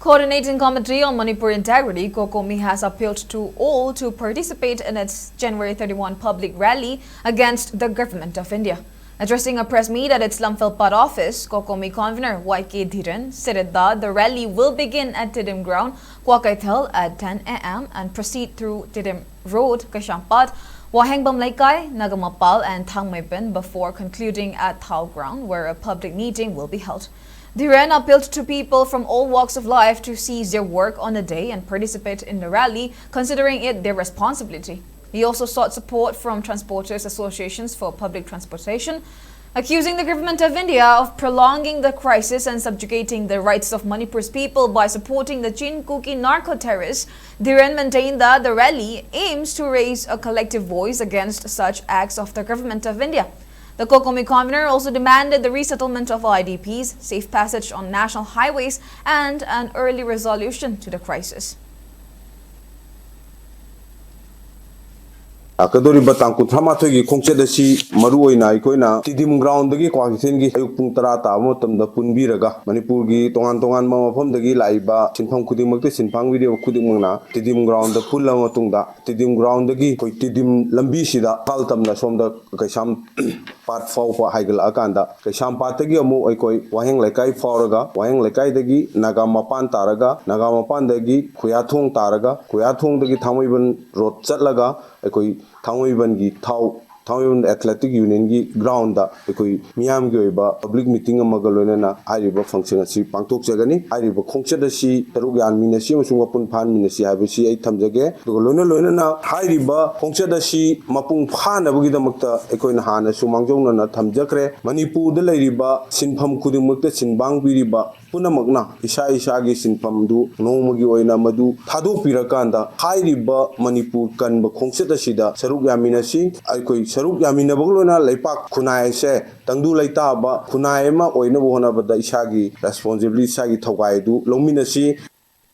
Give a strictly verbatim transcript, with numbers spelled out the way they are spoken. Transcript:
Coordinating Committee on Manipur Integrity, COCOMI, has appealed to all to participate in its January thirty-one public rally against the Government of India. Addressing a press meet at its Lamphel Pat office, COCOMI convener Y K Dhiren stated that the rally will begin at Tiddim Ground, Kwakeithel, at ten a m and proceed through Tiddim Road, Kaishampat, Wahengbam Leikai, Nagamapal, and Thangmeiban before concluding at Thao Ground, where a public meeting will be held. Dhiren appealed to people from all walks of life to cease their work on the day and participate in the rally, considering it their responsibility. He also sought support from transporters' associations for public transportation, accusing the Government of India of prolonging the crisis and subjugating the rights of Manipur's people by supporting the Chin Kuki narco-terrorists. Dhiren maintained that the rally aims to raise a collective voice against such acts of the Government of India. The COCOMI convener also demanded the resettlement of I D Ps, safe passage on national highways, and an early resolution to the crisis. ꯂꯥꯛꯀꯗꯧꯔꯤꯕ ꯇꯥꯡ ꯀꯨꯟꯊ꯭ꯔꯥ ꯃꯥꯊꯣꯏꯒꯤ ꯈꯣꯡꯆꯠ ꯑꯁꯤ ꯃꯔꯨꯑꯣꯏꯅ ꯑꯩꯈꯣꯏꯅ ꯇꯤꯗꯤꯝ ꯒ꯭ꯔꯥꯎꯟꯗꯒꯤ ꯀ꯭ꯋꯥꯀꯩꯊꯦꯜꯒꯤ ꯑꯌꯨꯛ ꯄꯨꯡ ꯇꯔꯥ ꯇꯥꯕ ꯃꯇꯝꯗ ꯄꯨꯟꯕꯤꯔꯒ ꯃꯅꯤꯄꯨꯔꯒꯤ ꯇꯣꯉꯥꯟ ꯇꯣꯉꯥꯟꯕ ꯃꯐꯝꯗꯒꯤ ꯂꯥꯛꯏꯕ ꯁꯤꯟꯐꯝ ꯈꯨꯗꯤꯡꯃꯛꯇ ꯁꯤꯟꯐꯥꯡꯕꯤꯔꯤꯕ ꯈꯨꯗꯤꯡꯃꯛꯅ ꯇꯤꯗꯤꯝ ꯒ꯭ꯔꯥꯎꯟꯗ ꯄꯨꯜꯂꯕ ꯃꯇꯨꯡꯗ ꯇꯤꯗꯤꯝ ꯒ꯭ꯔꯥꯎꯟꯗꯒꯤ ꯑꯩꯈꯣꯏ ꯇꯤꯗꯤꯝ ꯂꯝꯕꯤꯁꯤꯗ ꯏꯝꯐꯥꯜ ꯇꯝꯅ ꯁꯣꯝꯗ ꯀꯩꯁꯥꯝ ꯄꯥꯠ ꯐꯥꯎꯕ ꯍꯥꯏꯒꯠꯂꯛꯑꯀꯥꯟꯗ ꯀꯩꯁꯥꯝꯄꯥꯠꯇꯒꯤ ꯑꯃꯨꯛ ꯑꯩꯈꯣꯏ ꯋꯥꯍꯦꯡ ꯂꯩꯀꯥꯏ ꯐꯥꯎꯔꯒ ꯋꯥꯍꯦꯡ ꯂꯩꯀꯥꯏꯗꯒꯤ ꯅꯥꯒꯥ ꯃꯄꯥꯟ ꯇꯥꯔꯒ ꯅꯥꯒꯥ ꯃꯄꯥꯟꯗꯒꯤ ꯈꯨꯌꯥꯊꯣꯡ ꯇꯥꯔꯒ ꯈꯨꯌꯥꯊꯣꯡꯗꯒꯤ ꯊꯥꯡꯃꯩꯕꯟ ꯔꯣꯗ ꯆꯠꯂꯒ ꯑꯩꯈꯣꯏ ꯊꯥꯡꯃꯩꯕꯟꯒꯤ ꯊꯥꯎ ꯊꯥꯡꯃꯩꯕꯟ ꯑꯦꯊꯂꯦꯇꯤꯛ ꯌꯨꯅꯤꯌꯟꯒꯤ ꯒ꯭ꯔꯥꯎꯟꯗ ꯑꯩꯈꯣꯏ ꯃꯤꯌꯥꯝꯒꯤ ꯑꯣꯏꯕ ꯄꯕ꯭ꯂꯤꯛ ꯃꯤꯇꯤꯡ ꯑꯃꯒ ꯂꯣꯏꯅꯅ ꯍꯥꯏꯔꯤꯕ ꯐꯪꯁꯟ ꯑꯁꯤ ꯄꯥꯡꯊꯣꯛꯆꯒꯅꯤ꯫ ꯍꯥꯏꯔꯤꯕ ꯈꯣꯡꯆꯠ ꯑꯁꯤ ꯁꯔꯨꯛ ꯌꯥꯟꯃꯤꯟꯅꯁꯤ ꯑꯃꯁꯨꯡ ꯃꯄꯨꯡ ꯐꯥꯍꯟꯃꯤꯟꯅꯁꯤ ꯍꯥꯏꯕꯁꯤ ꯑꯩ ꯊꯝꯖꯒꯦ꯫ ꯑꯗꯨꯒ ꯂꯣꯏꯅ ꯂꯣꯏꯅꯅ ꯍꯥꯏꯔꯤꯕ ꯈꯣꯡꯆꯠ ꯑꯁꯤ ꯃꯄꯨꯡ ꯐꯥꯅꯕꯒꯤꯗꯃꯛꯇ ꯑꯩꯈꯣꯏꯅ ꯍꯥꯟꯅꯁꯨ ꯃꯥꯡꯖꯧꯅꯅ ꯊꯝꯖꯈ꯭ꯔꯦ꯫ ꯃꯅꯤꯄꯨꯔꯗ ꯂꯩꯔꯤꯕ ꯁꯤꯟꯐꯝ ꯈꯨꯗꯤꯡꯃꯛꯇ ꯁꯤꯟꯕꯥꯡ ꯄꯤꯔꯤꯕ ꯄꯨꯝꯅꯃꯛꯅ ꯏꯁꯥ ꯏꯁꯥꯒꯤ ꯁꯤꯟꯐꯝꯗꯨ ꯅꯣꯡꯃꯒꯤ ꯑꯣꯏꯅ ꯃꯗꯨ ꯊꯥꯗꯣꯛꯄꯤꯔꯀꯥꯟꯗ ꯍꯥꯏꯔꯤꯕ ꯃꯅꯤꯄꯨꯔ ꯀꯟꯕ ꯈꯣꯡꯆꯠ ꯑꯁꯤꯗ ꯁꯔꯨꯛ ꯌꯥꯃꯤꯟꯅꯁꯤ꯫ ꯑꯩꯈꯣꯏ ꯁꯔꯨꯛ ꯌꯥꯃꯤꯟꯅꯕꯒ ꯂꯣꯏꯅ ꯂꯩꯄꯥꯛ ꯈꯨꯟꯅꯥꯏ ꯑꯁꯦ ꯇꯪꯗꯨ ꯂꯩꯇꯥꯕ ꯈꯨꯟꯅꯥꯏ ꯑꯃ ꯑꯣꯏꯅꯕ ꯍꯣꯠꯅꯕꯗ ꯏꯁꯥꯒꯤ ꯔꯦꯁꯄꯣꯟꯁꯤꯕꯤꯂꯤꯇꯤ, ꯏꯁꯥꯒꯤ ꯊꯧꯗꯥꯡ ꯑꯗꯨ ꯂꯧꯃꯤꯟꯅꯁꯤ꯫